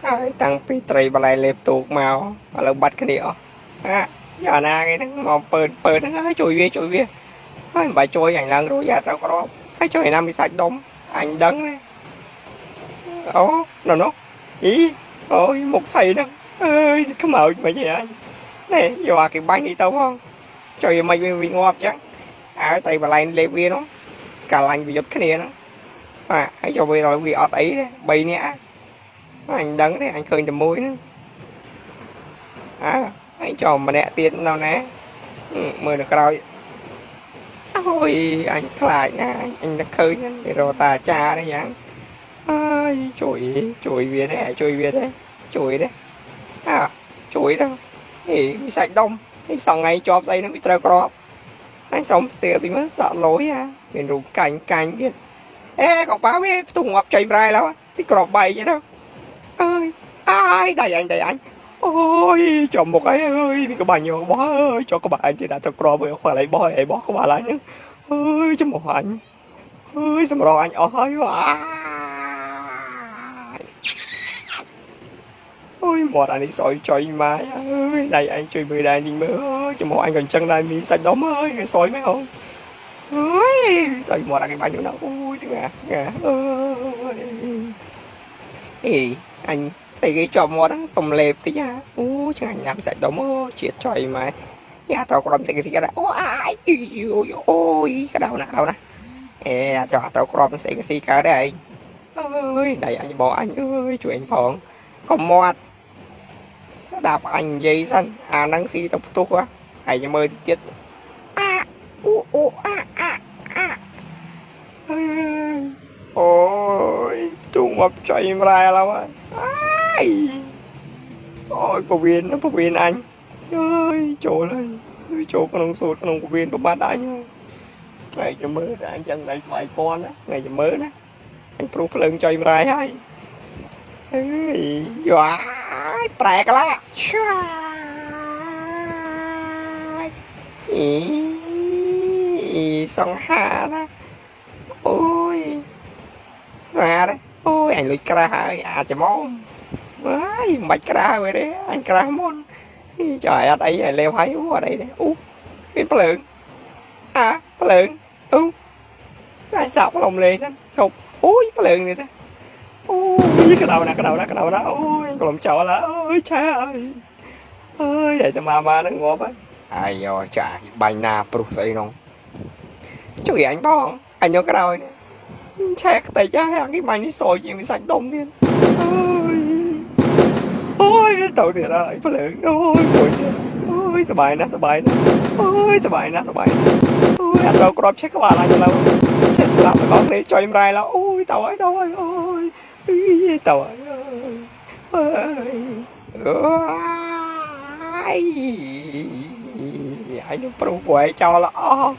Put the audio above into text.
ហើយតាំងពីត្រីបន្លែលេបទូកមកឥឡូវបាត់គ្នាអស់អាយ៉ាណាគេហ្នឹងមកពើពើហ្នឹងហើយជួយវាជួយវាហើយមិនបាច់ជួយអញឡើងរួចអាត្រូវក្របហើយជួយណាមានសាច់ដុំអញដឹងណាអូណូណូអីអូយមុខស្អីហ្នឹងអើយខ្មោចមិនហីអញនេះយកអាគេបាញ់នេះទៅផងជួយមិនវាងាប់ចឹងអើត្រីបន្លែលេបវានោះកាលាញ់វាយុទ្ធគ្នាហ្នឹងបាទហើយយកវាដល់វាអត់អីទេ3នាក់អញដឹងទេអញឃើញតែមួយហ្នឹងអើអញចូលម្នាក់ទៀតនៅណាមើលនៅក្រោយអូយអញខ្លាចណាអញនឹកឃើញវារកតាអាចារ្យនេះយ៉ាងអើយជួយជួយវាទេជួយវាទេជួយទេអើជួយទៅហេវាសាច់ដុំនេះសងថ្ងៃជាប់ស្អីហ្នឹងវាត្រូវក្របអញសុំស្ទាតិចមើលសក់លយអាមានរូបកាញ់កាញ់ទៀតអេកប៉ាវាផ្ទុះងាប់ចៃប្រែឡើយទីក្របបែកទៅអើយអាយដៃអញដៃអញអូយចំមុខអីអើយនេះក្បាញ់យកបោះអើយចុះក្បាលអញទៀតដាក់ទៅក្របអើយខ្វល់អីបោះអីបោះក្បាលអញហ្នឹងអើយចំមុខអញអើយសម្រងអញអស់ហើយអូយមាត់អានេះសយចុយម៉ាយអើយដៃអញជួយមើលដែរនេះមើលអើយចំមុខអញក៏អញ្ចឹងដែរមានសាច់ដុំអើយគេសយមែនហ៎អើយសយមាត់អាគេបាញ់នោះណាអូយទីណាអើយអេអញស្អីគេជាប់មាត់ហ្នឹងទំលេបតិចអូឆ្ងាញ់ណាស់សាច់ដុំអូជាតិចុយម៉ែយ៉ាត្រូវក្រំតិចតិចអូអាយអូយក្តៅណាស់ក្តៅណាស់អេអាចត្រូវក្រំស្អីគេស៊ីកើតដែរឯងអើយដៃអញបោអញអើយជួយអញផងកុំមាត់ស្ដាប់អញនិយាយសិនអាហ្នឹងស៊ីទៅផ្ទុះហើយមើលទៀតអាអូអូអាអាអាអូយទូមកចុយម្រែឡើយអូយពវៀនពវៀនអញអើយចូលហើយចូលក្នុងសូត្រក្នុងពវៀនប្របាត់អញថ្ងៃចាំមើលអញចឹងដៃស្វ័យពាន់ណាថ្ងៃចាំមើលណាអញព្រុសភ្លើងចុយម្រែហើយអើយយ៉ាយប្រែកឡាឆាយអីសង្ហាណាអូយសង្ហាទេអូយអញលុយក្រាស់ហើយអាចមងអើយមិនបាច់ក្រាស់វិញទេអញក្រាស់មុនចុះអត់អីឲ្យលេវហើយអូអត់អីទេអូមានភ្លើងអាភ្លើងអូតែសាក់ផ្លុំលេងហ្នឹងជប់អូយភ្លើងនេះទេអូយក្តៅណាស់ក្តៅណាស់ក្តៅណាស់អូយក្លុំចោលអើយឆាអើយអើយតែម៉ាម៉ាហ្នឹងងាប់ហើយអាយយោចាបាញ់ណាព្រុសស្អីនោះជួយអញផងអញនៅក្រោយនេះឆែកតិចហើយអាគេបាញ់នេះសយជាងសាច់ដុំទៀតអើយអូយទៅទៀតហើយភ្លើងអូយមួយទៀតអូយសប្បាយណាស់សប្បាយណាស់អូយសប្បាយណាស់សប្បាយណាស់អូយអត់ទៅក្របឆេះក្បាលអញឡើយឆេះស្លាប់ទាំងអស់គ្នាចុយម្រាយឡើយអូយទៅហើយទៅហើយអូយទៅហើយអើយអើយអញប្រុសព្រោះចោលអស់